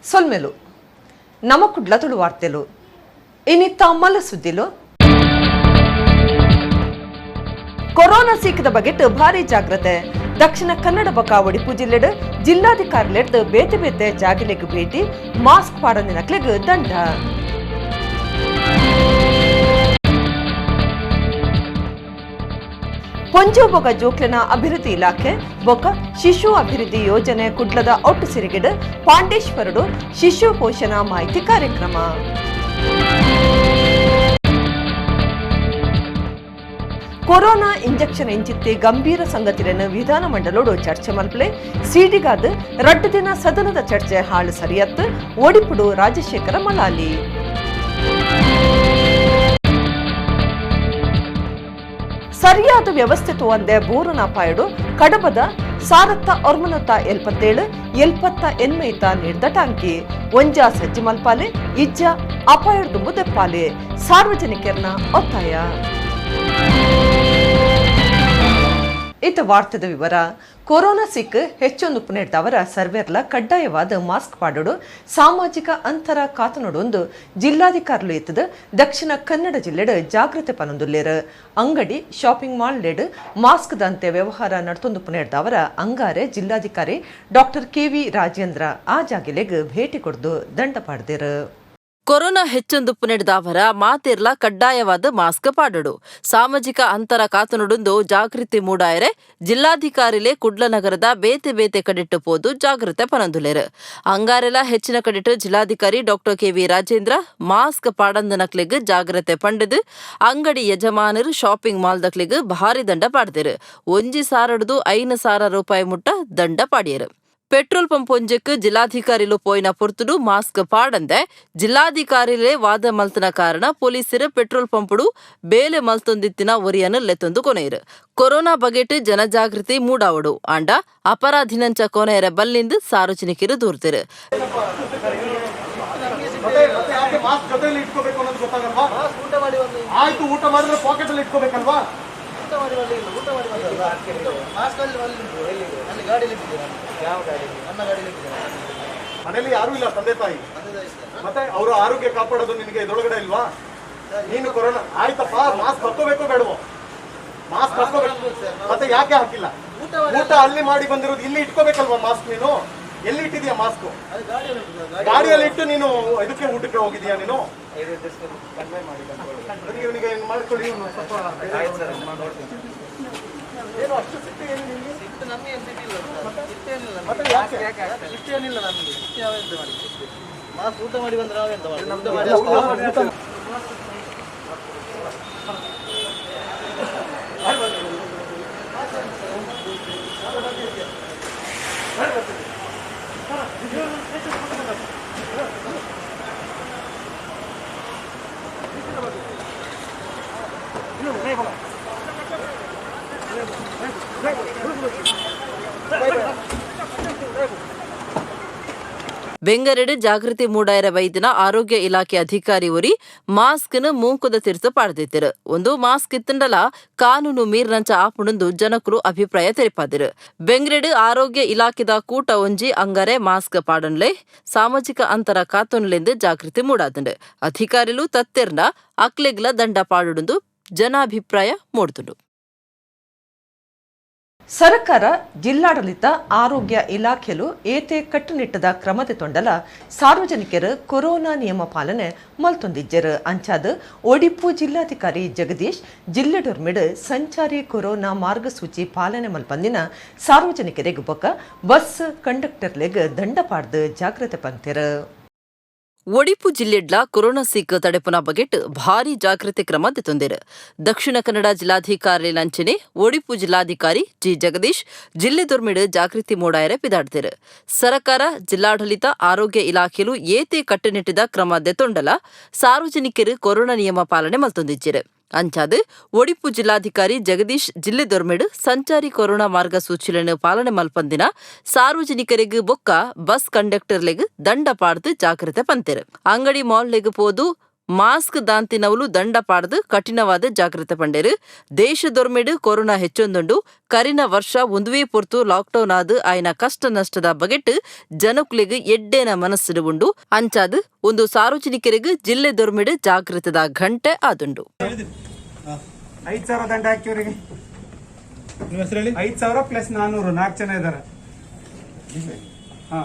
ಸೊಲ್ಮೆಲು ನಮ ಕುಡ್ಲ ತುಳು ವಾರ್ತೆಲು ಇನಿತ್ತ ಮಲ್ಲ ಸುದ್ದಿಲು. ಕೊರೋನಾ ಸೀಕದ ಬಗೆಟ್ ಭಾರಿ ಜಾಗ್ರತೆ. ದಕ್ಷಿಣ ಕನ್ನಡ ಬೊಕ ಒಡಿಪು ಜಿಲ್ಲೆಡ್ ಜಿಲ್ಲಾಧಿಕಾರಿಲೆಡ್ದ್ ಬೇತೆ ಬೇತೆ ಜಾಗಲೆಗ್ ಭೇಟಿ, ಮಾಸ್ಕ್ ಪಾಡಂದಿನಕ್ಲೆಗ್ ದಂಡ. ಪೊಂಜೋಬೊಗ ಜೋಕ್ಲೆನ ಅಭಿವೃದ್ಧಿ ಇಲಾಖೆ ಬೊಕ ಶಿಶು ಅಭಿವೃದ್ಧಿ ಯೋಜನೆ ಕುಡ್ಲದ ಒಟ್ಟು ಸಿರಿಗೆಡ್ ಪಾಂಡೇಶ್ವರಡು ಶಿಶು ಪೋಷಣ ಮಾಹಿತಿ ಕಾರ್ಯಕ್ರಮ. ಕೊರೋನಾ ಇಂಜೆಕ್ಷನ್ ಇಂಚಿತ್ತಿ ಗಂಭೀರ ಸಂಗತಿಯನ್ನು ವಿಧಾನಮಂಡಲೋಡು ಚರ್ಚೆ ಮಲ್ಪಲೆ ಸಿಡಿಗಾದ ರಡ್ಡು ದಿನ ಸದನದ ಚರ್ಚೆ ಹಾಳು ಸರಿಯತ್ತು. ಒಡಿಪುಡು ರಾಜಶೇಖರ ಮಲಾಲಿ. ಸರಿಯಾದ ವ್ಯವಸ್ಥೆ ತೋಂದೆ ಬೂರನ ಪಾಯಡು ಕಡಬದ ಸಾರತ್ತ ಒರ್ಮನತ್ತ 77 78 ನೀಡ್ದ ಟಾಂಕಿ ಒಂಜ ಸಜ್ಜಿ ಮಲ್ಪಾಲೆ ಇಜ್ಜ ಅಪಾಯಡ್ದುಂಬು ದೆಪ್ಪಾಲೆ ಸಾರ್ವಜನಿಕರನ್ನ ಒತ್ತಾಯ. ಇತ ವಾರ್ತೆದ ವಿವರ. ಕೊರೋನಾ ಸಿಕ್ ಹೆಚ್ಚೊಂದು ಪುನೆಡ್ದವರ ಸರ್ವೇರ್ಲ ಕಡ್ಡಾಯವಾದ ಮಾಸ್ಕ್ ಪಾಡೋಡು, ಸಾಮಾಜಿಕ ಅಂತರ ಕಾತನೊಡೊಂದು ಜಿಲ್ಲಾಧಿಕಾರಿಲು ಎತ್ತದ ದಕ್ಷಿಣ ಕನ್ನಡ ಜಿಲ್ಲೆಡ್ ಜಾಗೃತೆ ಪನೊಂದುಲ್ಲೇರು. ಅಂಗಡಿ shopping mall LED mask ದಂತೆ ವ್ಯವಹಾರ ನಡ್ತೊಂದು ಪುನೆಡ್ದವರ ಅಂಗಾರೆ ಜಿಲ್ಲಾಧಿಕಾರಿ ಡಾಕ್ಟರ್ ಕೆವಿ ರಾಜೇಂದ್ರ ಆ ಜಾಗಿಲೆಗ್ ಭೇಟಿ ಕೊಡ್ದು ದಂಡ ಪಾಡ್ದೇರು. ಕೊರೋನಾ ಹೆಚ್ಚೊಂದು ಪುನೆಡ್ದಾವರ ಮಾತೆರ್ಲ ಕಡ್ಡಾಯವಾದ ಮಾಸ್ಕ್ ಪಾಡೋಡು, ಸಾಮಾಜಿಕ ಅಂತರ ಕಾತುನುಡುಂದು ಜಾಗೃತಿ ಮೂಡಾಯರೆ ಜಿಲ್ಲಾಧಿಕಾರಿಲೆ ಕುಡ್ಲ ನಗರದ ಬೇತೆ ಬೇತೆ ಕಡಿಟ್ಟು ಪೋದು ಜಾಗೃತೆ ಪನೊಂದುಲೇರು. ಅಂಗಾರೆಲ ಹೆಚ್ಚಿನ ಕಡಿಟ್ಟು ಜಿಲ್ಲಾಧಿಕಾರಿ doctor KV Rajendra mask ಪಾಡಂದನಕ್ಲೆಗ್ ಜಾಗ್ರತೆ ಪಂಡದು ಅಂಗಡಿ ಯಜಮಾನರು ಶಾಪಿಂಗ್ ಮಾಲ್ದಕ್ಲೆಗ್ ಭಾರಿ ದಂಡ ಪಾಡ್ದೇರು. ಒಂಜಿ ಸಾರಡ್ದು 5,000 ರೂಪಾಯಿ ಮುಟ್ಟ ದಂಡ ಪಾಡಿಯರು. ಪೆಟ್ರೋಲ್ ಪಂಪ್ ಒಂಜೆಕ್ ಜಿಲ್ಲಾಧಿಕಾರಿಲು ಪೋಯಿನ ಪೊರ್ತುಡು ಮಾಸ್ಕ್ ಪಾಡಂದೆ ಜಿಲ್ಲಾಧಿಕಾರಿಲೇ ವಾದ ಮಲ್ತನ ಕಾರಣ ಪೊಲೀಸರು ಪೆಟ್ರೋಲ್ ಪಂಪುಡು ಬೇಲೆ ಮಲ್ತೊಂದಿತ್ತಿನ ಒರಿಯನು ಲೆತ್ತೊಂದು ಕೊನೆಯರು. ಕೊರೋನಾ ಬಗೆಟ್ ಜನಜಾಗೃತಿ ಮೂಡಾವಡು ಆಂಡ ಅಪರಾಧಿನಂಚ ಕೊನೆಯರ ಬಲ್ಲಿಂದು ಸಾರ್ವಜನಿಕರು ದೂರ್ತಿರು. ಮನೇಲಿ ಯಾರು ಇಲ್ಲ, ತಂದೆ ತಾಯಿ, ಮತ್ತೆ ಅವರ ಆರೋಗ್ಯ ಕಾಪಾಡೋದು ನಿನಗೆ ಇದರೊಳಗಡೆ ಇಲ್ವಾ? ನೀನು ಕೊರೋನಾ ಆಯ್ತಪ್ಪ, ಮಾಸ್ಕ್ ಹಾಕೋಬೇಕೋ ಬೇಡವೋ? ಮಾಸ್ಕ್ ಹಾಕೋಬೇಕು, ಮತ್ತೆ ಯಾಕೆ ಹಾಕಿಲ್ಲ? ಊಟ ಅಲ್ಲಿ ಮಾಡಿ ಬಂದಿರೋದು ಇಲ್ಲಿ ಇಟ್ಕೋಬೇಕಲ್ವಾ ಮಾಸ್ಕ್? ನೀನು ಎಲ್ಲಿ ಇಟ್ಟಿದ್ಯಾ ಮಾಸ್ಕ್? ಗಾಡಿಯಲ್ಲಿ ಇಟ್ಟು ನೀನು ಇದಕ್ಕೆ ಊಟಕ್ಕೆ ಹೋಗಿದ್ಯಾ ನೀನು? ಇವನಿಗೆ ಮಾಡ್ಕೊಳ್ಳಿ ಸ್ವಲ್ಪ. ಏನು ಅಷ್ಟು ಸಿಟ್ಟು ಏನು ನಿಮಗೆ? ಮತ್ತೆ ಯಾಕೆ ಸಿಟ್ಟೇನಿಲ್ಲ ನಮಗೆ, ಸಿಟ್ಟು ನಾವೆಂತ ಮಾಡಿ ಮಾಸ್ಕ್ ಊಟ ಮಾಡಿ ಬಂದ್ರೆ ನಾವೆಂತ ಮಾಡಿ ಬೆಂಗರೆಡು ಜಾಗೃತಿ ಮೂಡಾಯರ ವೈದ್ಯನ ಆರೋಗ್ಯ ಇಲಾಖೆ ಅಧಿಕಾರಿ ಒರಿ ಮಾಸ್ಕ್ನ ಮೂಂಕುದ ತಿರ್ತು ಪಾಡ್ದಿತ್ತಿರು. ಒಂದು ಮಾಸ್ಕ್ ಇತ್ತಂಡಲ ಕಾನೂನು ಮೀರ್ನಂಚ ಆಪುಣಂದು ಜನಕರು ಅಭಿಪ್ರಾಯ ತೆರಿಪಾದಿರು. ಬೆಂಗರೆಡು ಆರೋಗ್ಯ ಇಲಾಖೆದ ಕೂಟ ಒಂಜಿ ಅಂಗಾರೆ ಮಾಸ್ಕ್ ಪಾಡನ್ಲೆ ಸಾಮಾಜಿಕ ಅಂತರ ಕಾತೊನ್ಲೆಂದು ಜಾಗೃತಿ ಮೂಡಾದಂಡು. ಅಧಿಕಾರಿಲು ತತ್ತೆರ್ನ ಅಕ್ಲೆಗ್ಲ ದಂಡ ಪಾಡುಂದು ಜನಾಭಿಪ್ರಾಯ ಮೂಡ್ದುಂಡು. ಸರ್ಕಾರ ಜಿಲ್ಲಾಡಳಿತ ಆರೋಗ್ಯ ಇಲಾಖೆಲು ಏತೆ ಕಟ್ಟುನಿಟ್ಟದ ಕ್ರಮದ ತೊಂಡಲ ಸಾರ್ವಜನಿಕರು ಕೊರೋನಾ ನಿಯಮ ಪಾಲನೆ ಮಲ್ತೊಂದಿಜ್ಜರು. ಅಂಚಾದ ಒಡಿಪು ಜಿಲ್ಲಾಧಿಕಾರಿ ಜಗದೀಶ್ ಜಿಲ್ಲೆಡೊರ್ಮಿಡ್ ಸಂಚಾರಿ ಕೊರೋನಾ ಮಾರ್ಗಸೂಚಿ ಪಾಲನೆ ಮಲ್ಪಂದಿನ ಸಾರ್ವಜನಿಕರಿಗೆ ಬೊಕ್ಕ ಬಸ್ ಕಂಡಕ್ಟರ್ಲೆಗ್ ದಂಡ ಪಾಡ್ದು ಜಾಗ್ರತೆ ಪಂತೆರು. ಒಡಿಪು ಜಿಲ್ಲೆಡ್ಲ ಕೊರೋನಾ ಸೀಕ್ ತಡೆಪುನ ಬಗೆಟ್ ಭಾರಿ ಜಾಗೃತೆ ಕ್ರಮ ದೆತೊಂದೆರ್. ದಕ್ಷಿಣ ಕನ್ನಡ ಜಿಲ್ಲಾಧಿಕಾರಿ ಲಂಚನೆ ಒಡಿಪು ಜಿಲ್ಲಾಧಿಕಾರಿ ಜಿ ಜಗದೀಶ್ ಜಿಲ್ಲೆ ದೊರ್ಮಿಡ್ ಜಾಗೃತಿ ಮೂಡಾಯರೆ ಪಿದಾಡ್ದೆರ್. ಸರಕಾರ ಜಿಲ್ಲಾಡಳಿತ ಆರೋಗ್ಯ ಇಲಾಖೆಲು ಏತೆ ಕಟ್ಟುನಿಟ್ಟಿದ ಕ್ರಮ ದೆತೊಂಡಲ ಸಾರ್ವಜನಿಕರು ಕೊರೋನಾ ನಿಯಮ ಪಾಲನೆ ಮಲ್ತೊಂದಿಜ್ಜೆರ್. ಅಂಚಾದ್ ಒಡಿಪು ಜಿಲ್ಲಾಧಿಕಾರಿ ಜಗದೀಶ್ ಜಿಲ್ಲೆ ದೊರ್ಮೆಡ್ ಸಂಚಾರಿ ಕೊರೋನಾ ಮಾರ್ಗಸೂಚಿలను ಪಾಲನೆ ಮಲ್ಪಂದಿನ ಸಾರ್ವಜನಿಕರಿಗೆ ಬೊಕ್ಕ ಬಸ್ ಕಂಡಕ್ಟರ್ಲೆಗ್ ದಂಡ ಪಾಡ್ದು ಜಾಗ್ರತೆ ಪಂತೆರ್. ಅಂಗಡಿ ಮಾಲ್ಲೆಗ್ ಪೋದು Mask ದಾಂತಿನವುಲು ದಂಡ ಪಾಡ್ದು ಕಠಿಣವಾದ ಜಾಗೃತೆ ಪಂಡೇರು. ದೇಶದೊರ್ಮೆಡ್ ಕೊರೋನಾ ಹೆಚ್ಚೊಂದುಂಡು. ಕರಿನ ವರ್ಷ ಒಂದುವೇ ಪೊರ್ತು ಲಾಕ್ಡೌನ್ ಆದ್ ಆಯ್ನ ಕಷ್ಟ ನಷ್ಟದ ಬಗೆಟ್ ಜನಕುಲೆಗ್ ಎಡ್ಡೇನ ಮನಸ್ಸುಡು ಉಂಡು. ಅಂಚಾದ್ ಒಂದು ಸಾರ್ವಜನಿಕರಿಗೆ ಜಿಲ್ಲೆ ದೊರ್ಮೆಡ್ ಜಾಗೃತದ ಘಂಟೆ ಆದುಂಡು. 5,000 ದಂಡ ಹಾಕಿ ಅವರಿಗೆ. 5,000 ಪ್ಲಸ್ 400, 4 ಜನ ಇದ್ದಾರೆ. ಹಾ,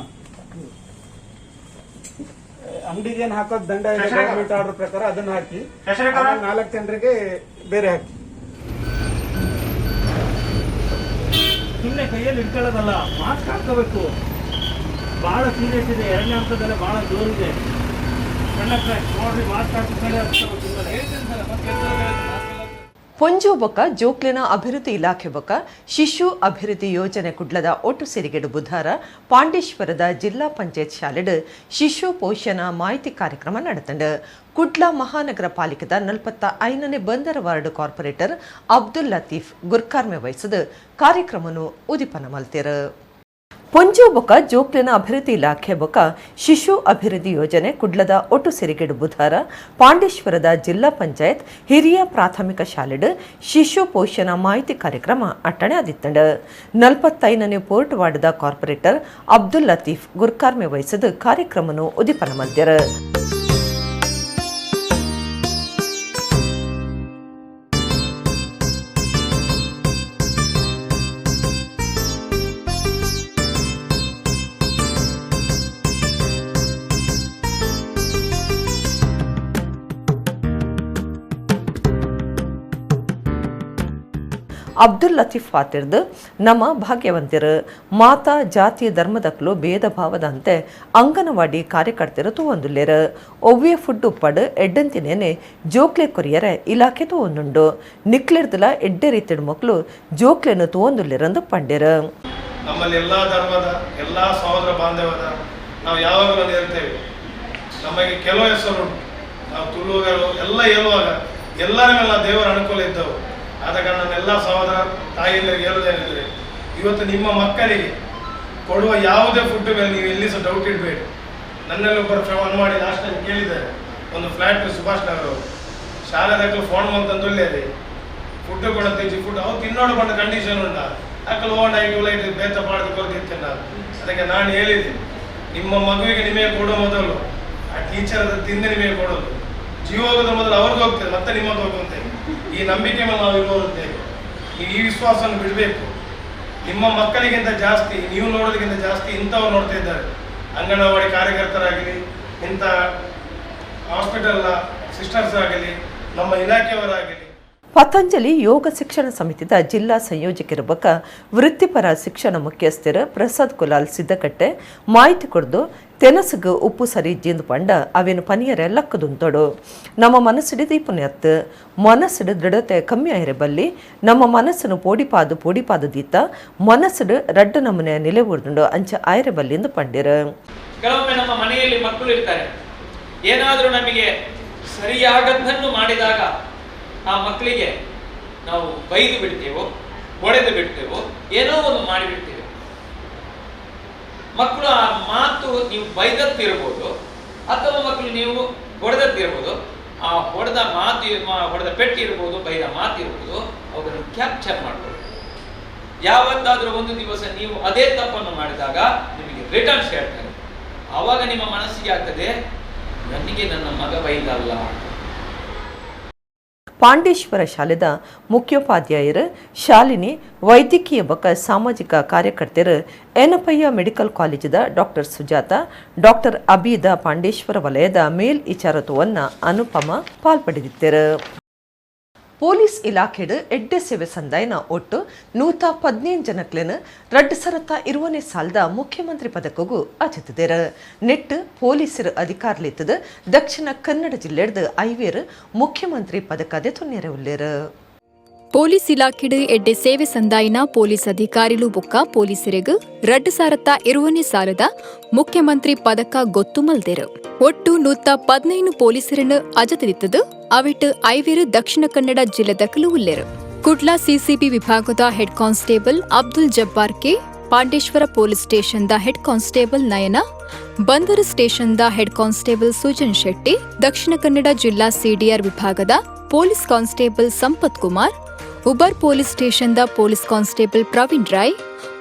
ಅಂಗಡಿಗೆ ಏನ್ ಹಾಕೋದ್ ದಂಡ ಇದೆ ಗೌರ್ಮೆಂಟ್ ಆರ್ಡರ್ ಪ್ರಕಾರ ಅದನ್ನ ಹಾಕಿ, 4 ಜನರಿಗೆ ಬೇರೆ ಹಾಕಿ. ಸುಮ್ಮನೆ ಕೈಯಲ್ಲಿ ಇಟ್ಕೊಳ್ಳೋದಲ್ಲ, ಮಾಸ್ಕ್ ಹಾಕೋಬೇಕು. ಬಹಳ ಸೀರಿಯಸ್ ಇದೆ, ಎರಡನೇ ಹಂತದಲ್ಲೇ ಬಹಳ ಜೋರಿದೆ. ಕಂಡಕ್ಟ್ರೆ ನೋಡ್ರಿ, ಮಾಸ್ಕ್ ಹಾಕಿದ. ಪೊಂಜೋ ಬೊಕ್ಕ ಜೋಕ್ಲಿನ ಅಭಿವೃದ್ಧಿ ಇಲಾಖೆ ಬೊಕ್ಕ ಶಿಶು ಅಭಿವೃದ್ಧಿ ಯೋಜನೆ ಕುಡ್ಲದ ಒಟ್ಟು ಸಿರಿಗೆಡು ಬುಧಾರ ಪಾಂಡೇಶ್ವರದ ಜಿಲ್ಲಾ ಪಂಚಾಯತ್ ಶಾಲೆಡ್ ಶಿಶು ಪೋಷಣ ಮಾಹಿತಿ ಕಾರ್ಯಕ್ರಮ ನಡೆತಂಡು. ಕುಡ್ಲ ಮಹಾನಗರ ಪಾಲಿಕೆದ 45ನೇ ಬಂದರ ವಾರ್ಡ್ ಕಾರ್ಪೊರೇಟರ್ ಅಬ್ದುಲ್ ಲತೀಫ್ ಗುರ್ಕಾರ್ಮೆ ವಹಿಸಿದ ಕಾರ್ಯಕ್ರಮನು ಉದಿಪನ ಮಲ್ತಿರು. ಪೊಂಜೋ ಬೊಕ್ಕ ಜೋಕ್ಲಿನ ಅಭಿವೃದ್ಧಿ ಇಲಾಖೆ ಬೊಕ್ಕ ಶಿಶು ಅಭಿವೃದ್ಧಿ ಯೋಜನೆ ಕುಡ್ಲದ ಒಟ್ಟು ಸಿರಿಗೆಡು ಬುಧಾರ ಪಾಂಡೇಶ್ವರದ ಜಿಲ್ಲಾ ಪಂಚಾಯತ್ ಹಿರಿಯ ಪ್ರಾಥಮಿಕ ಶಾಲೆಡ್ ಶಿಶು ಪೋಷಣ ಮಾಹಿತಿ ಕಾರ್ಯಕ್ರಮ ಅಟ್ಟಣೆ ಆದಿತ್ತಂಡು. 45ನೇ ಪೋರ್ಟ್ ವಾರ್ಡ್ದ ಕಾರ್ಪೊರೇಟರ್ ಅಬ್ದುಲ್ ಲತೀಫ್ ಗುರ್ಕಾರ್ಮೆ ವಹಿಸಿದ ಕಾರ್ಯಕ್ರಮನು ಉದಿಪನ ಮಲ್ತಿರು. ಅಬ್ದುಲ್ ಲತೀಫ್ ಫಾತಿರ್ದು ನಮ್ಮ ಭಾಗ್ಯವಂತಿರು ಮಾತಾ ಜಾತಿ ಧರ್ಮದಕ್ಲು ಭೇದ ಭಾವದಂತೆ ಅಂಗನವಾಡಿ ಕಾರ್ಯಕರ್ತರು ತೂವೊಂದುಲ್ಲೆರು. ಒವ್ವೇ ಫುಡ್ ಉಪ್ಪಡು ಎಡ್ಡಂತಿನೇನೆ ಜೋಕ್ಲೆ ಕೊರಿಯರೆ ಇಲಾಖೆ ತೂವೊಂದುಂಡು. ನಿಕ್ಲೆರ್ದಲ ಎಡ್ಡೆ ರೀತಿಡ್ ಮಕ್ಕಳು ಜೋಕ್ಲೆನು ತೂವೊಂದುಲ್ಲೆರಂದು ಪಂಡೆರು. ನಮ್ಮಲ್ಲಿ ಎಲ್ಲ ಧರ್ಮದ ಎಲ್ಲ ಸಹೋದರ ಬಾಂಧವದ ನಾವು ಯಾವಾಗಲೂ ಇರ್ತೇವೆ. ನಮಗೆ ಕೆಲವು ಹೆಸರು ನಾವು ತುಳುವರು ಎಲ್ಲ ಹೇಳುವಾಗ ಎಲ್ಲರ ಮೇಲೆ ದೇವರ ಅನುಕೂಲ ಇದ್ದವು. ಆದ ಕಾರಣ ನನ್ನೆಲ್ಲ ಸಹೋದರ ತಾಯಿಯಂದರಿಗೆ ಹೇಳುವುದೇನೆಂದರೆ, ಇವತ್ತು ನಿಮ್ಮ ಮಕ್ಕಳಿಗೆ ಕೊಡುವ ಯಾವುದೇ ಫುಡ್ ಮೇಲೆ ನೀವು ಎಲ್ಲಿ ಸಹ ಡೌಟ್ ಇಡಬೇಡಿ. ನನ್ನಲ್ಲಿ ಒಬ್ಬರು ಫೋನ್ ಮಾಡಿ ಲಾಸ್ಟ್ ಟೈಮ್ ಕೇಳಿದ್ದಾರೆ, ಒಂದು ಫ್ಲ್ಯಾಟ್ ಸುಭಾಷ್ ನಗರ್ ಅವರು ಶಾಲೆದಾಗಲೂ ಫೋನ್ ಬಂತಂದು ಫುಡ್ ಕೊಡತ್ತೀಚಿ ಫುಡ್ ಅವು ತಿನ್ನೋಡು ಬಂದ ಕಂಡೀಷನ್ ಉಂಟ ಅಕ್ಕಲು ಓಂಡ ಐಟು ಲೈಟ್ ಬೇತ ಪಾಡ್ದು ಕೊಡ್ತಿರ್ತೇನೆ ನಾನು. ಅದಕ್ಕೆ ನಾನು ಹೇಳಿದೆ, ನಿಮ್ಮ ಮಗುವಿಗೆ ನಿಮಗೆ ಕೊಡೋ ಮೊದಲು ಆ ಟೀಚರ್ ಅದು ತಿಂದು ನಿಮಗೆ ಕೊಡೋದು, ಜೀವ ಹೋಗೋದ್ರ ಮೊದಲು ಅವ್ರಿಗೆ ಹೋಗ್ತದೆ ಮತ್ತೆ ನಿಮ್ಮದು ಹೋಗುವಂತೆ. ಈ ನಂಬಿಕೆ ಮೇಲೆ ನಾವು ಇರುವಂತೆ ನೀವು ಈ ವಿಶ್ವಾಸವನ್ನು ಬಿಡಬೇಕು. ನಿಮ್ಮ ಮಕ್ಕಳಿಗಿಂತ ಜಾಸ್ತಿ ನೀವು ನೋಡೋದಕ್ಕಿಂತ ಜಾಸ್ತಿ ಇಂಥವ್ರು ನೋಡ್ತಾ ಇದ್ದಾರೆ. ಅಂಗನವಾಡಿ ಕಾರ್ಯಕರ್ತರಾಗಲಿ, ಇಂಥ ಹಾಸ್ಪಿಟಲ್ನ ಸಿಸ್ಟರ್ಸ್ ಆಗಲಿ, ನಮ್ಮ ಇಲಾಖೆಯವರಾಗಲಿ. ಪತಂಜಲಿ ಯೋಗ ಶಿಕ್ಷಣ ಸಮಿತಿದ ಜಿಲ್ಲಾ ಸಂಯೋಜಕರ ಬೊಕ್ಕ ವೃತ್ತಿಪರ ಶಿಕ್ಷಣ ಮುಖ್ಯಸ್ಥರು ಪ್ರಸಾದ್ ಕುಲಾಲ್ ಸಿದ್ದಕಟ್ಟೆ ಮಾಹಿತಿ ಕೊಡ್ದು ತೆನಸುಗು ಉಪ್ಪು ಸರಿ ಜಿಂದು ಪಂಡ ಅವೇನು ಪನಿಯರೆ ಲಕ್ಕದುಂತೊಡು. ನಮ್ಮ ಮನಸ್ಸಿಡು ದೀಪನೆತ್ತು ಮನಸ್ಸಿಡು ದೃಢತೆ ಕಮ್ಮಿ ಆಯಿರೆ ಬಲ್ಲಿ ನಮ್ಮ ಮನಸ್ಸನ್ನು ಪೋಡಿಪಾದು ಪೋಡಿಪಾದು ದೀತ ಮನಸ್ಸಿಡು ರಡ್ಡು ನಮೂನೆ ನಿಲೆ ಊರ್ದುಂಡು ಅಂಚ ಆಯಿರೆ ಬಲ್ಲಿ ಎಂದು ಪಂಡಿರು. ಕೆಲವೊಮ್ಮೆ ನಮ್ಮ ಮನೆಯಲ್ಲಿ ಮಕ್ಕಳು ಇರ್ತಾರೆ, ಏನಾದರೂ ನಮಗೆ ಸರಿಯಾಗದ್ದನ್ನು ಮಾಡಿದಾಗ ಆ ಮಕ್ಕಳಿಗೆ ನಾವು ಬೈದು ಬಿಡ್ತೇವೋ ಹೊಡೆದು ಬಿಡ್ತೇವೋ ಏನೋ ಒಂದು ಮಾಡಿಬಿಡ್ತೇವೆ. ಮಕ್ಕಳು ಆ ಮಾತು ನೀವು ಬೈದತ್ತಿರ್ಬೋದು ಅಥವಾ ಮಕ್ಕಳು ನೀವು ಹೊಡೆದತ್ತಿರ್ಬೋದು, ಆ ಹೊಡೆದ ಮಾತು ಹೊಡೆದ ಪೆಟ್ಟಿರ್ಬೋದು, ಬೈದ ಮಾತಿರ್ಬೋದು, ಅವುಗಳನ್ನು ಕ್ಯಾಪ್ಚರ್ ಮಾಡ್ಬೋದು. ಯಾವತ್ತಾದರೂ ಒಂದು ದಿವಸ ನೀವು ಅದೇ ತಪ್ಪನ್ನು ಮಾಡಿದಾಗ ನಿಮಗೆ ರಿಟರ್ನ್ಸ್ ಹೇಳ್ತಾರೆ. ಆವಾಗ ನಿಮ್ಮ ಮನಸ್ಸಿಗೆ ಆಗ್ತದೆ, ನನಗೆ ನನ್ನ ಮಗ ಬೈದಲ್ಲ. ಪಾಂಡೇಶ್ವರ ಶಾಲೆದ ಮುಖ್ಯೋಪಾಧ್ಯಾಯರು ಶಾಲಿನಿ, ವೈದ್ಯಕೀಯ ಬೊಕ್ಕ ಸಾಮಾಜಿಕ ಕಾರ್ಯಕರ್ತರು ಏನಪಯ್ಯ ಮೆಡಿಕಲ್ ಕಾಲೇಜಿದ ಡಾಕ್ಟರ್ ಸುಜಾತ, ಡಾಕ್ಟರ್ ಅಬೀದ ಪಾಂಡೇಶ್ವರ ವಲಯದ ಮೇಲ್ ವಿಚಾರತ್ವವನ್ನು ಅನುಪಮ ಪಾಲ್ಪಡೆದಿದ್ದರು. ಪೊಲೀಸ್ ಇಲಾಖೆಡು ಎಡ್ಡೆ ಸೇವೆ ಸಂದಾಯನ ಒಟ್ಟು 115 ಜನಕ್ಲೆನ್ 2020ನೇ ಸಾಲದ ಮುಖ್ಯಮಂತ್ರಿ ಪದಕಗೂ ಅಜತಿದ್ದೇರು. ನೆಟ್ ಪೊಲೀಸರು ಅಧಿಕಾರಲಿತ್ತದ ದಕ್ಷಿಣ ಕನ್ನಡ ಜಿಲ್ಲೆಡ್ದು ಐವೇರು ಮುಖ್ಯಮಂತ್ರಿ ಪದಕದೆ ತೊನ್ನೆರೆ ಉಲ್ಲೇರು. ಪೊಲೀಸ್ ಇಲಾಖೆಡು ಎಡ್ಡೆ ಸೇವೆ ಸಂದಾಯಿನ ಪೊಲೀಸ್ ಅಧಿಕಾರಿಲು ಬೊಕ್ಕ ಪೊಲೀಸರಿಗೂ 2020ನೇ ಸಾಲದ ಮುಖ್ಯಮಂತ್ರಿ ಪದಕ ಗೊತ್ತು ಮಲ್ದೆರು. ಒಟ್ಟು 115 ಪೊಲೀಸರನ್ನು ಅಜತಿದಿತ್ತದು. ಅವಿಟ್ ಐವೇರು ದಕ್ಷಿಣ ಕನ್ನಡ ಜಿಲ್ಲೆದಕಲು ಉಲ್ಲೆರು. ಕುಡ್ಲಾ ಸಿಸಿಬಿ ವಿಭಾಗದ head constable Abdul Jabbar K, Pandeshwar Police ಸ್ಟೇಷನ್ದ head constable ನಯನ, ಬಂದರು ಸ್ಟೇಷನ್ದ ಹೆಡ್ ಕಾನ್ಸ್ಟೇಬಲ್ ಸುಜನ್ ಶೆಟ್ಟಿ, ದಕ್ಷಿಣ ಕನ್ನಡ ಜಿಲ್ಲಾ ಸಿಡಿಆರ್ ವಿಭಾಗದ police constable Sampath Kumar, Ubar police ಸ್ಟೇಷನ್ದ police constable Praveen Rai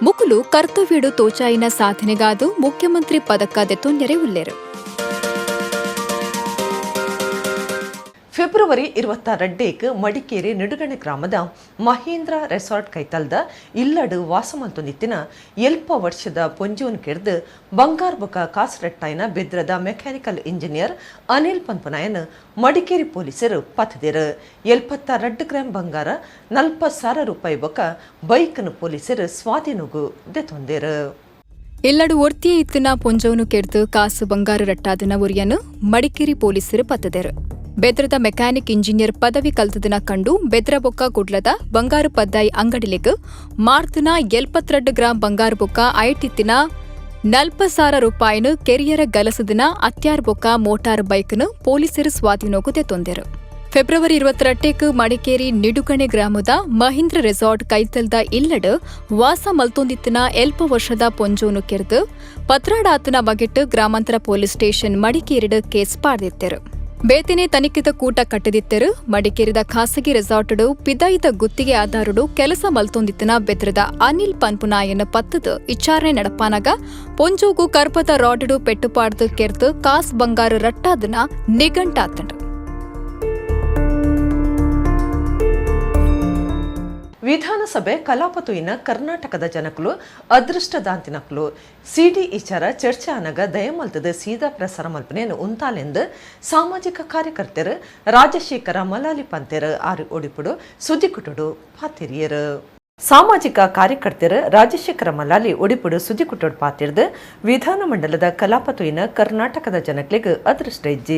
ಮುಕುಲು ಕರ್ತವ್ಯಡು ತೋಚಾಯಿನ ಸಾಧನೆಗಾದು ಮುಖ್ಯಮಂತ್ರಿ ಪದಕ ದೆತೊನ್ಯರೆ ಉಲ್ಲೆರು. ಫೆಬ್ರವರಿ 26ಕ್ಕೆ ಮಡಿಕೇರಿ ನಿಡುಗಣೆ ಗ್ರಾಮದ ಮಹೇಂದ್ರ ರೆಸಾರ್ಟ್ ಕೈತಲ್ದ ಇಲ್ಲಡು ವಾಸಮಲ್ತೊಂದಿತ್ತಿನ ಎಲ್ಪ ವರ್ಷದ ಪೊಂಜೋನ್ ಕೆರ್ದು ಬಂಗಾರ್ ಬೊಕ ಕಾಸರಟ್ಟಾಯಿನ ಬೆದ್ರದ ಮೆಕ್ಯಾನಿಕಲ್ ಇಂಜಿನಿಯರ್ ಅನಿಲ್ ಪನ್ಪುನಾಯನ್ ಮಡಿಕೇರಿ ಪೊಲೀಸರು ಪತ್ತದಿರು. 72 ಗ್ರಾಂ ಬಂಗಾರ, 40,000 ರೂಪಾಯಿ ಬೊಕ ಬೈಕ್ನು ಪೊಲೀಸರು ಸ್ವಾಧೀನಗು ದೆತೊಂದೆರು. ಇಲ್ಲಡು ಒರ್ತಿಯೇ ಇತ್ತಿನ ಪೊಂಜೋನು ಕೆರ್ದು ಕಾಸು ಬಂಗಾರು ರಟ್ಟಾದನ ಒರಿಯನು ಮಡಿಕೇರಿ ಪೊಲೀಸರು ಪತ್ತದೆರು. ಬೆದ್ರದ ಮೆಕ್ಯಾನಿಕ್ ಇಂಜಿನಿಯರ್ ಪದವಿ ಕಲ್ತದನ ಕಂಡು ಬೆದ್ರ ಬೊಕ್ಕ ಕುಡ್ಲದ ಬಂಗಾರು ಪದ್ದಾಯಿ ಅಂಗಡಿಲೆಗ್ ಮಾರ್ತುನ 72 ಗ್ರಾಂ ಬಂಗಾರು ಬೊಕ್ಕ ಐಟಿತ್ತಿನ 40,000 ರೂಪಾಯಿನ ಕೆರಿಯರ ಗಲಸದಿನ ಅತ್ಯಾರ್ ಬೊಕ್ಕ ಮೋಟಾರ್ ಬೈಕ್ನು ಪೊಲೀಸರು ಸ್ವಾಧೀನೋಗು ತೊಂದೆರು. ಫೆಬ್ರವರಿ 28ಕ್ಕೆ ಮಡಿಕೇರಿ ನಿಡುಗಣೆ ಗ್ರಾಮದ ಮಹೀಂದ್ರ ರೆಸಾರ್ಟ್ ಕೈತಲ್ದ ಇಲ್ಲಡ್ ವಾಸ ಮಲ್ತೊಂದಿತ್ತಿನ ಎಲ್ಪ ವರ್ಷದ ಪೊಂಜೋನು ಕೆರ್ದು ಪತ್ರಾಡಾತನ ಬಗೆಟ್ ಗ್ರಾಮಾಂತರ ಪೊಲೀಸ್ ಸ್ಟೇಷನ್ ಮಡಿಕೇರಿಡ್ ಕೇಸ್ ಪಾಡ್ದಿತ್ತೆರು. ಬೇತಿನೆ ತನಿಖೆದ ಕೂಟ ಕಟ್ಟದಿತ್ತೆರು. ಮಡಿಕೇರಿದ ಖಾಸಗಿ ರೆಸಾರ್ಟ್ಡು ಪಿದಾಯಿದ ಗುತ್ತಿಗೆ ಆಧಾರಡು ಕೆಲಸ ಮಲ್ತೊಂದಿತ್ತಿನ ಬೆದ್ರದ ಅನಿಲ್ ಪನ್ಪುನಾಯನ ಪತ್ತದ ವಿಚಾರಣೆ ನಡಪಾನಾಗ ಪೊಂಜೋಗು ಕರ್ಪದ ರಾಡ್ಡು ಪೆಟ್ಟುಪಾಡ್ದು ಕೆರ್ದು ಕಾಸ್ ಬಂಗಾರು ರಟ್ಟಾದನ ನಿಘಂಟಾತಂಡು. ವಿಧಾನಸಭೆ ಕಲಾಪತುಯಿನ ಕರ್ನಾಟಕದ ಜನಕುಲು ಅದೃಷ್ಟದಾಂತಿನಕುಲು ಸಿಡಿ ಇಚಾರ ಚರ್ಚೆ ಆನಗ ದಯಮಲ್ತದ ಸೀದಾ ಪ್ರಸಾರ ಮಲ್ಪನೆಯನ್ನು ಉಂತಾಲೆಂದು ಸಾಮಾಜಿಕ ಕಾರ್ಯಕರ್ತರು ರಾಜಶೇಖರ ಮಲಾಲಿ ಪಂತೆರು ಆರು ಒಡಿಪುಡು ಸುದ್ದಿಕುಟುಡು ಪಾತಿರಿಯರು. ಸಾಮಾಜಿಕ ಕಾರ್ಯಕರ್ತರು ರಾಜಶೇಖರ ಮಲಾಲಿ ಒಡಿಪುಡು ಸುದ್ದಿಕುಟುಡು ಪಾತಿರ್ದು ವಿಧಾನಮಂಡಲದ ಕಲಾಪತುಯಿನ ಕರ್ನಾಟಕದ ಜನಕ್ಲೆಗ್ ಅದೃಷ್ಟ ಇಜ್ಜಿ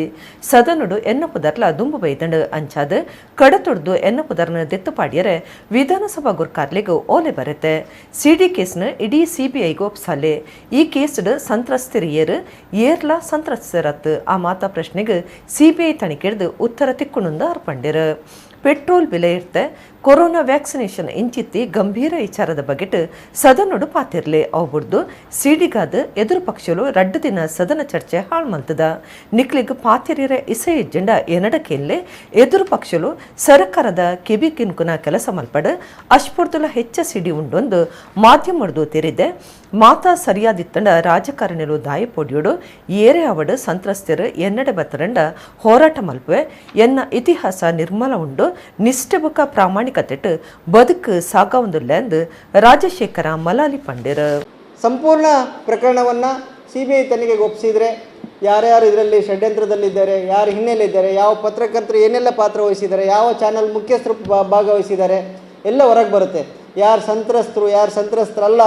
ಸದನುಡು ಎನ್ನ ಪುದರ್ಲ ದುಂಬು ಬೈದಂಡು ಅಂಚಾದ ಕಡತೊಡ್ದು ಎನ್ನ ಪುದರ್ನ ದೆತ್ತುಪಾಡಿಯರೆ ವಿಧಾನಸಭಾ ಗುರ್ಕಾರ್ಲಿಗ್ ಓಲೆ ಬರೆತೆ. ಸಿಡಿ ಕೇಸ್ನ ಇಡೀ ಸಿಬಿಐಗೆ ಒಪ್ಸಾಲೆ. ಈ ಕೇಸ್ಡ್ ಸಂತ್ರಸ್ತಿರಿಯರು ಏರ್ಲಾ ಸಂತ್ರಸ್ತರತ್ ಆ ಮಾತಾ ಪ್ರಶ್ನೆಗೆ ಸಿಬಿಐ ತನಿಖೆಡ್ದು ಉತ್ತರ ತಿಕ್ಕುಣಂದು ಅರ್ಪಂಡಿರು. ಪೆಟ್ರೋಲ್ ಬೆಲೆ ಇರ್ತೆ, ಕೊರೋನಾ ವ್ಯಾಕ್ಸಿನೇಷನ್ ಇಂಚಿತ್ತಿ ಗಂಭೀರ ವಿಚಾರದ ಬಗೆಟ್ ಸದನೊಡು ಪಾತಿರ್ಲಿ ಅವು ಸಿಡಿಗಾದ ಎದುರು ಪಕ್ಷಲು ರಡ್ಡು ದಿನ ಸದನ ಚರ್ಚೆ ಹಾಳ್ಮಲ್ತದ. ನಿಕ್ಲಿಗ್ ಪಾತಿರಿರ ಇಸೆ ಎಜ್ಜೆಂಡ ಎನಡಕೆಲ್ಲೆ ಎದುರು ಪಕ್ಷಲು ಸರ್ಕಾರದ ಕೆಬಿ ಕಿನ್ಕುನ ಕೆಲಸ ಮಲ್ಪಡು ಅಷ್ಪೊರ್ದುಲ ಹೆಚ್ಚ ಸಿಡಿ ಉಂಡೊಂದು ಮಾಧ್ಯಮಡ್ದು ತೆರಿದೆ. ಮಾತಾ ಸರಿಯಾದಿತ್ತಂಡ ರಾಜಕಾರಣಿಲು ದಾಯಿ ಪೊಡಿಯೋಡು ಏರೆ ಅವಡು ಸಂತ್ರಸ್ತೆರು ಎನ್ನಡೆ ಬತ್ತರಂಡ ಹೋರಾಟ ಮಲ್ಪುವೆ. ಎನ್ನ ಇತಿಹಾಸ ನಿರ್ಮಲ ಉಂಡು ನಿಷ್ಠೆ ಬೊಕ್ಕ ಪ್ರಾಮಾಣಿಕತೆಟ್ ಬದುಕು ಸಾಗವಂದುಲ್ಲೆಂದು ರಾಜಶೇಖರ ಮಲಾಲಿ ಪಂಡಿರು. ಸಂಪೂರ್ಣ ಪ್ರಕರಣವನ್ನು ಸಿಬಿಐ ತನಿಖೆಗೆ ಒಪ್ಪಿಸಿದರೆ ಯಾರ್ಯಾರು ಇದರಲ್ಲಿ ಷಡ್ಯಂತ್ರದಲ್ಲಿದ್ದಾರೆ, ಯಾರು ಹಿನ್ನೆಲೆ ಇದ್ದಾರೆ, ಯಾವ ಪತ್ರಕರ್ತರು ಏನೆಲ್ಲ ಪಾತ್ರ ವಹಿಸಿದ್ದಾರೆ, ಯಾವ ಚಾನಲ್ ಮುಖ್ಯಸ್ಥರು ಭಾಗವಹಿಸಿದ್ದಾರೆ, ಎಲ್ಲ ಹೊರಗೆ ಬರುತ್ತೆ. ಯಾರು ಸಂತ್ರಸ್ತರು, ಯಾರು ಸಂತ್ರಸ್ತರಲ್ಲ,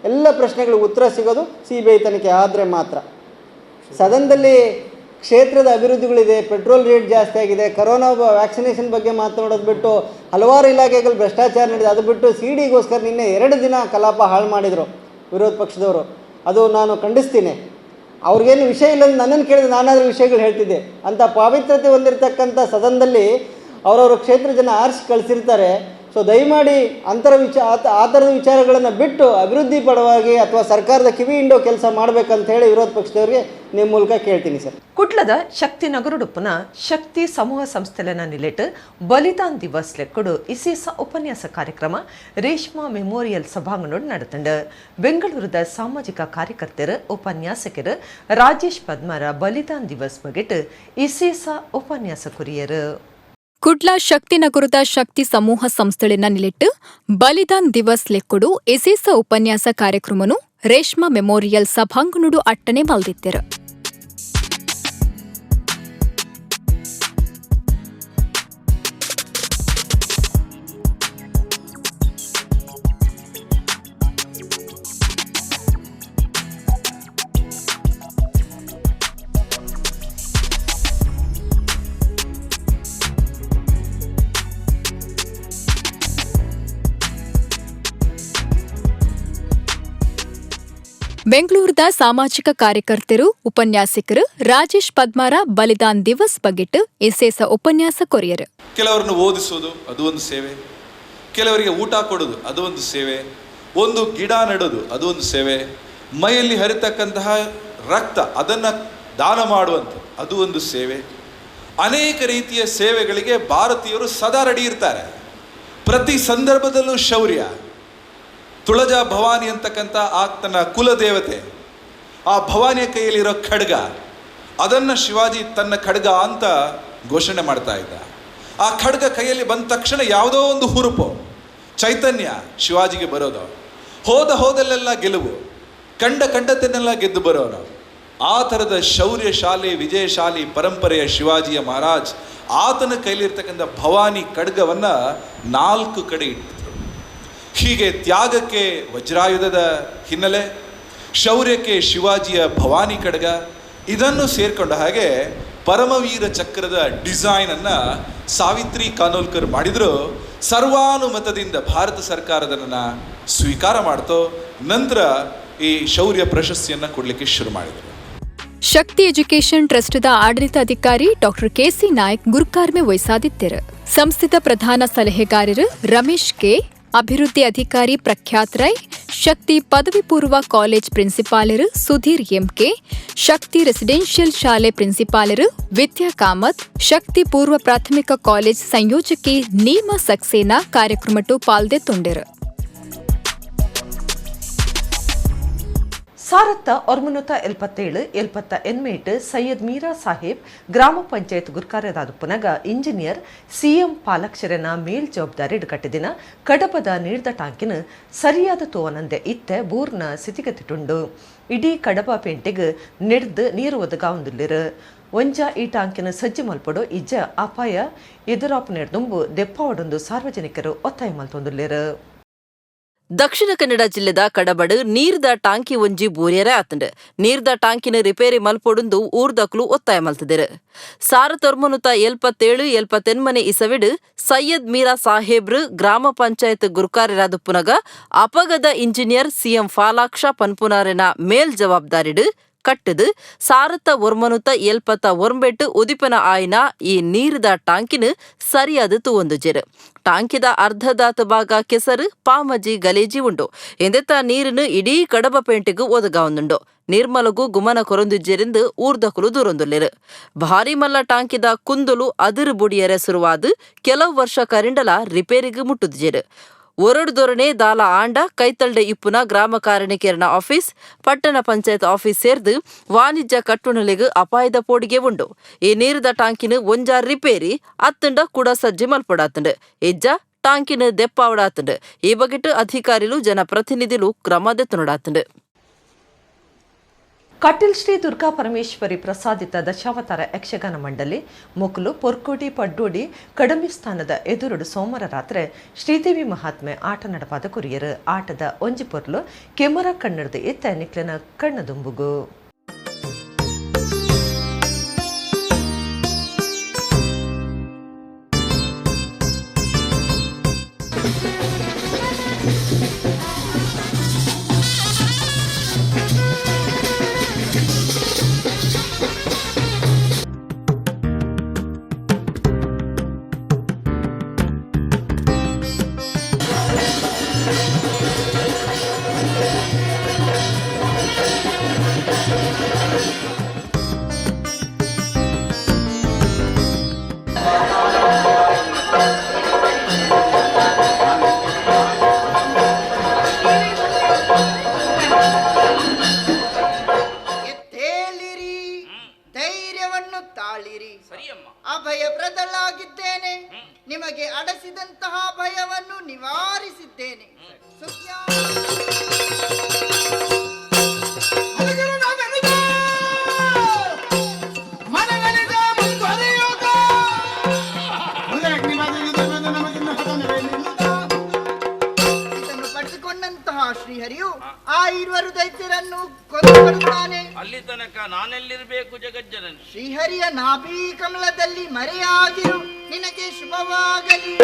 ಎಲ್ಲ ಪ್ರಶ್ನೆಗಳಿಗೆ ಉತ್ತರ ಸಿಗೋದು ಸಿಬಿಐ ತನಿಖೆ ಆದರೆ ಮಾತ್ರ. ಸದನದಲ್ಲಿ ಕ್ಷೇತ್ರದ ಅಭಿವೃದ್ಧಿಗಳಿದೆ, ಪೆಟ್ರೋಲ್ ರೇಟ್ ಜಾಸ್ತಿ ಆಗಿದೆ, ಕರೋನಾ ವ್ಯಾಕ್ಸಿನೇಷನ್ ಬಗ್ಗೆ ಮಾತನಾಡೋದು ಬಿಟ್ಟು ಹಲವಾರು ಇಲಾಖೆಗಳು ಭ್ರಷ್ಟಾಚಾರ ನಡೆದಿದೆ, ಅದು ಬಿಟ್ಟು ಸಿಡಿಗೋಸ್ಕರ ನಿನ್ನೆ 2 ದಿನ ಕಲಾಪ ಹಾಳು ಮಾಡಿದರು ವಿರೋಧ ಪಕ್ಷದವರು. ಅದು ನಾನು ಖಂಡಿಸ್ತೀನಿ. ಅವ್ರಿಗೇನು ವಿಷಯ ಇಲ್ಲ ಅಂತ ನನ್ನನ್ನು ಕೇಳಿದ್ರೆ ನಾನಾದರೂ ವಿಷಯಗಳು ಹೇಳ್ತಿದ್ದೆ. ಅಂಥ ಪಾವಿತ್ರತೆ ಹೊಂದಿರತಕ್ಕಂಥ ಸದನದಲ್ಲಿ ಅವರವ್ರ ಕ್ಷೇತ್ರ ಜನ ಆರಿಸಿ ಕಳಿಸಿರ್ತಾರೆ. ಸೊ ದಯಮಾಡಿ ಆ ಥರದ ವಿಚಾರಗಳನ್ನು ಬಿಟ್ಟು ಅಭಿವೃದ್ಧಿ ಪರವಾಗಿ ಅಥವಾ ಸರ್ಕಾರದ ಕಿವಿ ಹಿಂಡೋ ಕೆಲಸ ಮಾಡಬೇಕಂತ ಹೇಳಿ ವಿರೋಧ ಪಕ್ಷದವರಿಗೆ ನಿಮ್ಮ ಮೂಲಕ ಕೇಳ್ತೀನಿ ಸರ್. ಕುಡ್ಲದ ಶಕ್ತಿ ನಗರಡುಪ್ಪುನ ಶಕ್ತಿ ಸಮೂಹ ಸಂಸ್ಥೆಲೆನ ನಿಲೆಟ್ ಬಲಿದಾನ್ ದಿವಸ್ ಲೆಕ್ಕಡು ಇಸೇಸ ಉಪನ್ಯಾಸ ಕಾರ್ಯಕ್ರಮ ರೇಷ್ಮಾ ಮೆಮೋರಿಯಲ್ ಸಭಾಂಗಣೋಡು ನಡೆತಂಡು. ಬೆಂಗಳೂರದ ಸಾಮಾಜಿಕ ಕಾರ್ಯಕರ್ತರು ಉಪನ್ಯಾಸಕರು ರಾಜೇಶ್ ಪದ್ಮರ ಬಲಿದಾನ್ ದಿವಸ್ ಬಗೆಟ್ ಇಸೇಸ ಉಪನ್ಯಾಸ ಕುರಿಯರು. ಕುಡ್ಲ ಶಕ್ತಿನಗರದ ಶಕ್ತಿ ಸಮೂಹ ಸಂಸ್ಥೆಳಿನ ನಿಲೆಟ್ಟು ಬಲಿದಾನ್ ದಿವಸ್ ಲೆಕ್ಕುಡು ಇಸೇಸ ಉಪನ್ಯಾಸ ಕಾರ್ಯಕ್ರಮನು ರೇಷ್ಮಾ ಮೆಮೋರಿಯಲ್ ಸಭಾಂಗಣುಡು ಅಟ್ಟನೆ ಮಲ್ದಿತ್ತೆರು. ಬೆಂಗಳೂರದ ಸಾಮಾಜಿಕ ಕಾರ್ಯಕರ್ತರು ಉಪನ್ಯಾಸಕರು ರಾಜೇಶ್ ಪದ್ಮಾರ ಬಲಿದಾನ್ ದಿವಸ್ ಬಗೆಟ್ ಇಸೇಸ ಉಪನ್ಯಾಸ ಕೊರಿಯರು. ಕೆಲವರನ್ನು ಓದಿಸೋದು ಅದು ಒಂದು ಸೇವೆ, ಕೆಲವರಿಗೆ ಊಟ ಕೊಡೋದು ಅದು ಒಂದು ಸೇವೆ, ಒಂದು ಗಿಡ ನೆಡೋದು ಅದು ಒಂದು ಸೇವೆ, ಮೈಯಲ್ಲಿ ಹರಿತಕ್ಕಂತಹ ರಕ್ತ ಅದನ್ನು ದಾನ ಮಾಡುವಂಥದ್ದು ಅದು ಒಂದು ಸೇವೆ. ಅನೇಕ ರೀತಿಯ ಸೇವೆಗಳಿಗೆ ಭಾರತೀಯರು ಸದಾ ರೆಡಿ ಇರ್ತಾರೆ. ಪ್ರತಿ ಸಂದರ್ಭದಲ್ಲೂ ಶೌರ್ಯ. ತುಳಜಾ ಭವಾನಿ ಅಂತಕ್ಕಂಥ ಆತನ ಕುಲದೇವತೆ, ಆ ಭವಾನಿಯ ಕೈಯಲ್ಲಿರೋ ಖಡ್ಗ, ಅದನ್ನು ಶಿವಾಜಿ ತನ್ನ ಖಡ್ಗ ಅಂತ ಘೋಷಣೆ ಮಾಡ್ತಾ ಇದ್ದ. ಆ ಖಡ್ಗ ಕೈಯಲ್ಲಿ ಬಂದ ತಕ್ಷಣ ಯಾವುದೋ ಒಂದು ಹುರುಪು, ಚೈತನ್ಯ ಶಿವಾಜಿಗೆ ಬರೋದು. ಹೋದ ಹೋದಲ್ಲೆಲ್ಲ ಗೆಲುವು, ಕಂಡ ಕಂಡತನ್ನೆಲ್ಲ ಗೆದ್ದು ಬರೋನು. ಆ ಥರದ ಶೌರ್ಯಶಾಲಿ ವಿಜಯಶಾಲಿ ಪರಂಪರೆಯ ಶಿವಾಜಿಯ ಮಹಾರಾಜ್ ಆತನ ಕೈಲಿರ್ತಕ್ಕಂಥ ಭವಾನಿ ಖಡ್ಗವನ್ನು 4 ಕಡೆ ಇಟ್ಟಿದ್ರು. ಹೀಗೆ ತ್ಯಾಗಕ್ಕೆ ವಜ್ರಾಯುಧದ ಹಿನ್ನೆಲೆ, ಶೌರ್ಯಕ್ಕೆ ಶಿವಾಜಿಯ ಭವಾನಿ ಖಡ್ಗ, ಇದನ್ನು ಸೇರಿಕೊಂಡ ಹಾಗೆ ಪರಮವೀರ ಚಕ್ರದ ಡಿಸೈನನ್ನು ಸಾವಿತ್ರಿ ಕಾನೋಲ್ಕರ್ ಮಾಡಿದರು. ಸರ್ವಾನುಮತದಿಂದ ಭಾರತ ಸರ್ಕಾರದನ್ನು ಸ್ವೀಕಾರ ಮಾಡ್ತೋ ನಂತರ ಈ ಶೌರ್ಯ ಪ್ರಶಸ್ತಿಯನ್ನು ಕೊಡಲಿಕ್ಕೆ ಶುರು ಮಾಡಿದರು. ಶಕ್ತಿ ಎಜುಕೇಷನ್ ಟ್ರಸ್ಟ್ದ ಆಡಳಿತಾಧಿಕಾರಿ ಡಾಕ್ಟರ್ ಕೆಸಿ ನಾಯ್ಕ್ ಗುರುಕಾರ್ಮೆ ವಹಿಸಾದಿತ್ತೆರು. ಸಂಸ್ಥೆದ ಪ್ರಧಾನ ಸಲಹೆಗಾರರು ರಮೇಶ್ ಕೆ, ಅಭಿವೃದ್ಧಿ ಅಧಿಕಾರಿ ಪ್ರಖ್ಯಾತ್ ರೈ, ಶಕ್ತಿ ಪದವಿ ಪೂರ್ವ ಕಾಲೇಜ್ ಪ್ರಿನ್ಸಿಪಾಲರು ಸುಧೀರ್ ಎಂಕೆ, ಶಕ್ತಿ ರೆಸಿಡೆನ್ಷಿಯಲ್ ಶಾಲೆ ಪ್ರಿನ್ಸಿಪಾಲರು ವಿದ್ಯಾ ಕಾಮತ್, ಶಕ್ತಿ ಪೂರ್ವ ಪ್ರಾಥಮಿಕ ಕಾಲೇಜ್ ಸಂಯೋಜಕಿ ನೀಮಾ ಸಕ್ಸೇನಾ ಕಾರ್ಯಕ್ರಮಟ್ಟು ಪಾಲ್ದೆತ್ತೊಂಡೆರು. ಸಾರತ್ತ 977 78 ಸೈಯದ್ ಮೀರಾ ಸಾಹೇಬ್ ಗ್ರಾಮ ಪಂಚಾಯತ್ ಗುರ್ಕಾರ್ಯದಾದ ಪುನಗ ಇಂಜಿನಿಯರ್ ಸಿಎಂ ಪಾಲಕ್ಷರನ ಮೇಲ್ ಜವಾಬ್ದಾರಿ ಕಟ್ಟಿದಿನ ಕಡಬದ ನೀರ್ದ ಟಾಂಕಿನ ಸರಿಯಾದ ತೋವನಂದೆ ಇತ್ತೆ ಬೂರ್ನ ಸ್ಥಿತಿಗತಿಟುಂಡು. ಇಡೀ ಕಡಬ ಪೇಂಟೆಗ್ ನೆಡ್ದು ನೀರು ಒದಗಾವಂದುಲ್ಲಿರು. ಒಂಜ ಈ ಟಾಂಕಿನ ಸಜ್ಜೆ ಮಲ್ಪಡು ಇಜ್ಜ ಅಪಾಯ ಎದುರಾಪು ನೆಡ್ದುಂಬು ದೆಪ್ಪಾವಡೊಂದು ಸಾರ್ವಜನಿಕರು ಒತ್ತಾಯ ಮಲ್ತೊಂದುಲ್ಲಿರು. ದಕ್ಷಿಣ ಕನ್ನಡ ಜಿಲ್ಲೆದ ಕಡಬಡು ನೀರ್ದ ಟಾಂಕಿ ಒಂಜಿ ಬೂರಿಯರೇ ಆತಂಡು. ನೀರ್ದ ಟಾಂಕಿನ ರಿಪೇರಿ ಮಲ್ಪೊಡುಂದು ಊರ್ದಕ್ಲು ಒತ್ತಾಯ ಮಲ್ತದಿರು. 1977 78 ಇಸವಿಡು ಸೈಯದ್ ಮೀರಾ ಸಾಹೇಬ್ರು ಗ್ರಾಮ ಪಂಚಾಯತ್ ಗುರುಕಾರ್ಯರಾದ ಪುನಗ ಅಪಗದ ಇಂಜಿನಿಯರ್ ಸಿಎಂ ಫಾಲಾಕ್ಷ ಪನ್ಪುನಾರೆನ ಮೇಲ್ ಜವಾಬ್ದಾರಿಡು ಕಟ್ಟದು 1979 ಉದಿಪನ ಆಯ್ನ ಈ ನೀರ್ದ ಟಾಂಕಿನ ಸರಿಯಾದ ತೂವೊಂದುಜೆರು. ಟಾಂಕಿದ ಅರ್ಧದಾತ ಭಾಗ ಕೆಸರು ಪಾಮಜಿ ಗಲೇಜಿ ಉಂಡು. ಎಂದೆತ್ತ ನೀರನ್ನು ಇಡೀ ಕಡಬ ಪೇಂಟೆಗೂ ಒದಗಾವೊಂದುಂಡು. ನಿರ್ಮಲಗೂ ಗುಮನ ಕೊರೊಂದುಜ್ಜೆರೆಂದು ಊರ್ದಕುಲು ದೂರೊಂದುಲ್ಲೆರು. ಭಾರಿ ಮಲ್ಲ ಟಾಂಕಿದ ಕುಂದುಲು ಅದಿರು ಬುಡಿಯರೆ ಸುರುವಾದು ಕೆಲವು ವರ್ಷ ಕರಿಂಡಲ ರಿಪೇರಿಗೂ ಮುಟ್ಟುದಿಜೆರು. ಒರಡು ದಾಲ ಆಂಡ ಕೈತಲ್ಡೆ ಇಪ್ಪುನ ಗ್ರಾಮ ಕಾರಣಿಕೆರನ ಆಫೀಸ್, ಪಟ್ಟಣ ಪಂಚಾಯತ್ ಆಫೀಸ್ ಸೇರ್ದು ವಾಣಿಜ್ಯ ಕಟ್ಟುಣಲಿಗೆ ಅಪಾಯದ ಪೋಡಿಗೆ ಉಂಡು. ಈ ನೀರದ ಟಾಂಕಿನ ಒಂಜಾರ್ ರಿಪೇರಿ ಅತ್ತಂಡ ಕೂಡ ಸಜ್ಜೆ ಮಲ್ಪಡಾತಂಡು, ಇಜ್ಜ ಟಾಂಕಿನ ದೆಪ್ಪಾವಡಾತಂಡು. ಈ ಬಗೆಟ್ ಅಧಿಕಾರಿಲು ಜನಪ್ರತಿನಿಧಿಲು ಕ್ರಮ ದೆತ್ತುನಡಾತಂಡು. ಕಟೀಲ್ ಶ್ರೀ ದುರ್ಗಾ ಪರಮೇಶ್ವರಿ ಪ್ರಸಾದಿತ ದಶಾವತಾರ ಯಕ್ಷಗಾನ ಮಂಡಳಿ ಮೊಕಲು ಪೊರ್ಕೋಡಿ ಪಡ್ಡೋಡಿ ಕಡಮಿ ಸ್ಥಾನದ ಎದುರುಡು ಸೋಮವಾರ ರಾತ್ರಿ ಶ್ರೀದೇವಿ ಮಹಾತ್ಮೆ ಆಟ ನಡಪಾದ ಕೊರಿಯರು. ಆಟದ ಒಂಜಿ ಪೊರ್ಲು ಕೆಮರ ಕಣ್ಣರ್ದು ಇತ್ತ ನಿಕ್ಲೆನ ಕಣ್ಣದುಂಬುಗು. ಅಭಯಪ್ರದಳಾಗಿದ್ದೇನೆ, ನಿಮಗೆ ಅಡಸಿದಂತಹ ಭಯವನ್ನು ನಿವಾರಿಸಿದ್ದೇನೆ. ಇದನ್ನು ಪಡೆದುಕೊಂಡಂತಹ ಶ್ರೀಹರಿಯು ಆ ಇರುವರು ದೈತ್ಯರನ್ನು ಕೊಂದು ಬರುತ್ತಾನೆ. ಅಲ್ಲಿ ತನಕ ನಾನೆಲ್ಲಿರಬೇಕು ಜಗಜ್ಜನನಿ? ಶ್ರೀಹರಿಯ ನಾಭಿ ಕಮಲದಲ್ಲಿ ಮರೆಯಾಗಿರು, ನಿನಗೆ ಶುಭವಾಗಲಿ.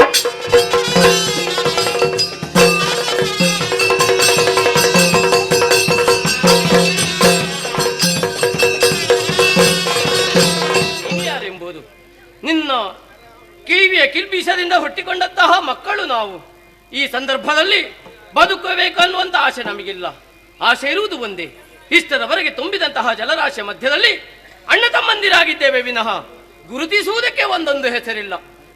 ಯಾರೆಂಬುದು ನಿನ್ನ ಕಿವಿಯ ಕಿಲ್ಬೀಸದಿಂದ ಹುಟ್ಟಿಕೊಂಡಂತಹ ಮಕ್ಕಳು ನಾವು. ಈ ಸಂದರ್ಭದಲ್ಲಿ ಬದುಕಬೇಕು ಅನ್ನುವಂಥ ಆಸೆ ನಮಗಿಲ್ಲ. ಆಸೆ ಇರುವುದು ಒಂದೇ, ಇಷ್ಟರವರೆಗೆ ತುಂಬಿದಂತಹ ಜಲರಾಶಿಯ ಮಧ್ಯದಲ್ಲಿ ಅಣ್ಣ ತಮ್ಮಂದಿರಾಗಿದ್ದೇವೆ ವಿನಃ ಗುರುತಿಸುವುದಕ್ಕೆ ಒಂದೊಂದು ಹೆಸರಿಲ್ಲ.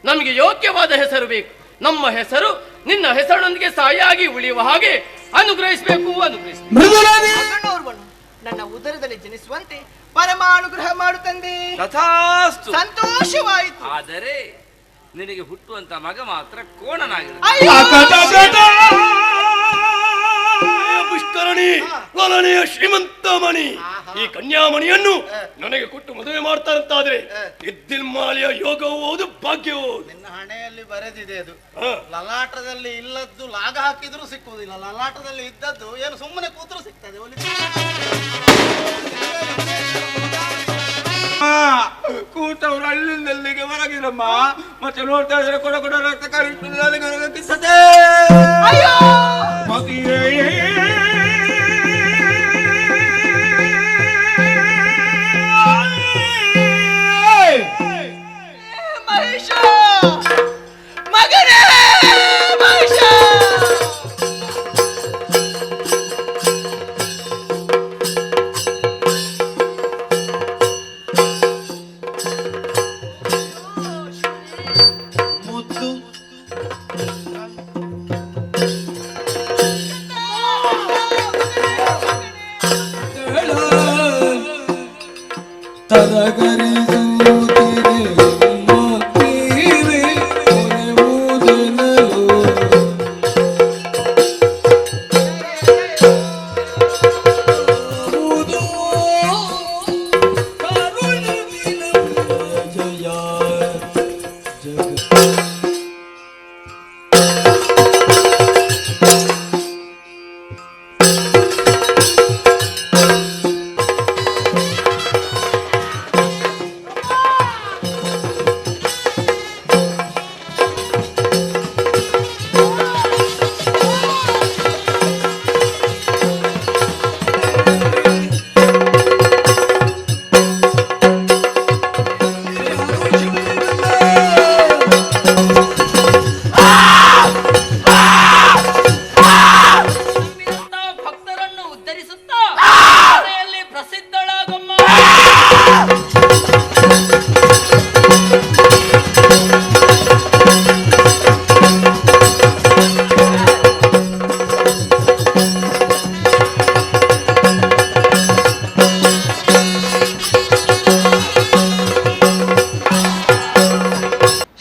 ನಮಗೆ ಯೋಗ್ಯವಾದ ಹೆಸರು ಬೇಕು. ನಮ್ಮ ಹೆಸರು ನಿನ್ನ ಹೆಸರಿನೊಂದಿಗೆ ಸಾಯಾಗಿ ಉಳಿಯುವ ಹಾಗೆ ಅನುಗ್ರಹಿಸಬೇಕು, ಅನುಗ್ರಹಿಸಬೇಕು. ನನ್ನ ಉದರದಲ್ಲಿ ಜನಿಸುವಂತೆ ಪರಮಾನುಗ್ರಹ ಮಾಡುತ್ತಂದೆ. ತಥಾಸ್ತು, ಸಂತೋಷವಾಯಿತು. ಆದರೆ ನಿನಗೆ ಹುಟ್ಟುವಂತ ಮಗ ಮಾತ್ರ ಕೋಣನಾಗಿರುತ್ತೆ. ಪುಷ್ಕರಣಿ ವಲನೆಯ ಶ್ರೀಮಂತ ಮಣಿ, ಈ ಕನ್ಯಾಮಣಿಯನ್ನು ನನಗೆ ಕೊಟ್ಟು ಮದುವೆ ಮಾಡ್ತಾರಂತಾದ್ರೆ ಇದ್ದಿಲ್ಮಾಲಿಯ ಯೋಗವೂ ಹೌದು, ಭಾಗ್ಯವೂ ಹೌದು. ನಿನ್ನ ಹಣೆಯಲ್ಲಿ ಬರೆದಿದೆ ಅದು. ಲಲಾಟದಲ್ಲಿ ಇಲ್ಲದ್ದು ಲಾಗ ಹಾಕಿದ್ರು ಸಿಕ್ಕುವುದಿಲ್ಲ, ಲಲಾಟದಲ್ಲಿ ಇದ್ದದ್ದು ಏನು ಸುಮ್ಮನೆ ಕೂತ್ರು ಸಿಗ್ತದೆ. ಕೂತವ್ರು ಅಲ್ಲಿಂದ ಅಲ್ಲಿಗೆ ಹೊರಗಿರಮ್ಮ, ಮತ್ತೆ ನೋಡ್ತಾ ಇದ್ರೆ ಕೊಡ ಕೊಡ ರಕ್ತ ಕರಿತದೆ. ಮಹೇಶ ಮಗನೇ, ಮಹೇಶ. ಭಕ್ತರನ್ನು ಉದ್ಧರಿಸುತ್ತಾ ಪ್ರಸಿದ್ಧಳಾಗಮ್ಮ.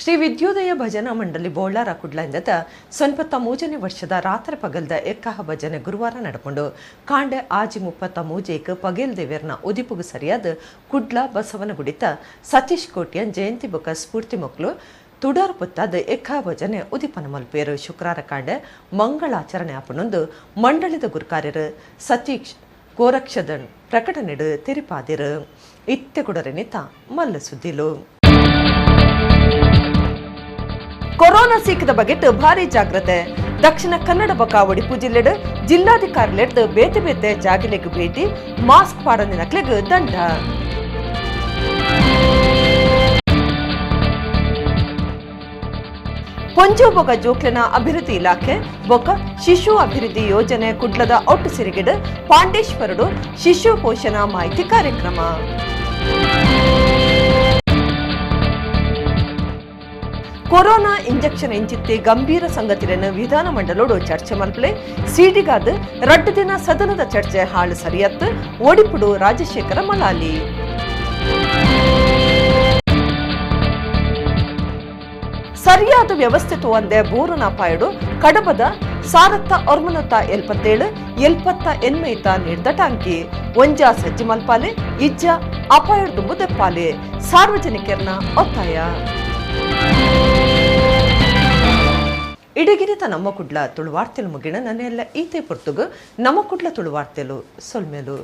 ಶ್ರೀ ವಿದ್ಯೋದಯ ಭಜನಾ ಮಂಡಳಿ ಬೋಳಾರ ಕುಡ್ಲಂದದ 93ನೇ ವರ್ಷದ ರಾತ್ರಿ ಪಗಲ್ದ ಎಕ್ಕಹ ಭಜನೆ ಗುರುವಾರ ನಡ್ಕೊಂಡು ಕಾಂಡೆ ಆಜಿ 33 ಪಗೇಲ್ ದೇವೇರ್ನ ಉದಿಪುಗು ಸರಿಯಾದ ಕುಡ್ಲ ಬಸವನಗುಡಿತ ಸತೀಶ್ ಕೋಟ್ಯನ್ ಜಯಂತಿ ಬೊಕ ಸ್ಫೂರ್ತಿ ಮಕ್ಕಳು ತುಡಾರ್ ಪುತ್ತಾದ ಎಕ್ಕಹ ಭಜನೆ ಉದಿಪನ ಮಲ್ಪೇರು. ಶುಕ್ರಾರ ಕಾಂಡೆ ಮಂಗಳಾಚರಣೆ ಆಪನೊಂದು ಮಂಡಳಿದ ಗುರುಕಾರ್ಯರು ಸತೀಶ್ ಗೋರಕ್ಷದನ್ ಪ್ರಕಟಣೆಡು ತೆರಿಪಾದಿರು. ಇತ್ತೆ ಕುಡರೆನಿತ ಮಲ್ಲ ಸುದ್ದಿಲು. ಕೊರೋನಾ ಸೀಕದ ಬಗೆಟ್ ಭಾರಿ ಜಾಗ್ರತೆ. ದಕ್ಷಿಣ ಕನ್ನಡ ಬಕ ಒಡಿಪು ಜಿಲ್ಲೆಡ್ ಜಿಲ್ಲಾಧಿಕಾರಿಲೆಡ್ದು ಬೇತೆ ಬೇತೆ ಜಾಗಿಲೆಗ್ ಭೇಟಿ, ಮಾಸ್ಕ್ ಪಾಡಂದಿನಕ್ಲೆಗ್ ದಂಡ. ಪೊಂಜೋಬೊಗ ಜೋಕ್ಲೆನ ಅಭಿವೃದ್ಧಿ ಇಲಾಖೆ ಬೊಕ ಶಿಶು ಅಭಿವೃದ್ಧಿ ಯೋಜನೆ ಕುಡ್ಲದ ಒಟ್ಟು ಸಿರಿಗೆಡ್ ಪಾಂಡೇಶ್ವರಡು ಶಿಶು ಪೋಷಣಾ ಮಾಹಿತಿ ಕಾರ್ಯಕ್ರಮ. ಕೊರೋನಾ ಇಂಜೆಕ್ಷನ್ ಇಂಚಿತ್ತೆ ಗಂಭೀರ ಸಂಗತಿಯನ್ನು ವಿಧಾನಮಂಡಲೋಡು ಚರ್ಚೆ ಮಲ್ಪಲೆ ಸಿಡಿಗಾದ 2 ದಿನ ಸದನದ ಚರ್ಚೆ ಹಾಳು ಸರಿಯತ್ತು. ಒಡಿಪುಡು ರಾಜಶೇಖರ ಮಲಾಲಿ. ಸರಿಯಾದ ವ್ಯವಸ್ಥೆ ತೋಂದೆ ಬೋರುನ ಪಾಯಡು ಕಡಬದ ಸಾರತ್ತ ಒರ್ಮನತ 77 78 ನೀಡ್ದ ಟಾಂಕಿ ಒಂಜ ಸಜ್ಜಿ ಮಲ್ಪಾಲೆ ಇಜ್ಜ ಅಪಾಯಡ್ದುಂಬು ದೆಪ್ಪಾಲೆ ಸಾರ್ವಜನಿಕರನ್ನ ಒತ್ತಾಯ. ಇಡಗಿರಿತ ನಮ್ಮ ಕುಡ್ಲ ತುಳುವಾರ್ತೆಲು ಮುಗಿಣ ನನ್ನೆಲ್ಲ ಈತೆ ಪುರ್ತುಗು ನಮ್ಮ ಕುಡ್ಲ ತುಳುವಾರ್ತೆಲು ಸೊಲ್ಮೆಲು.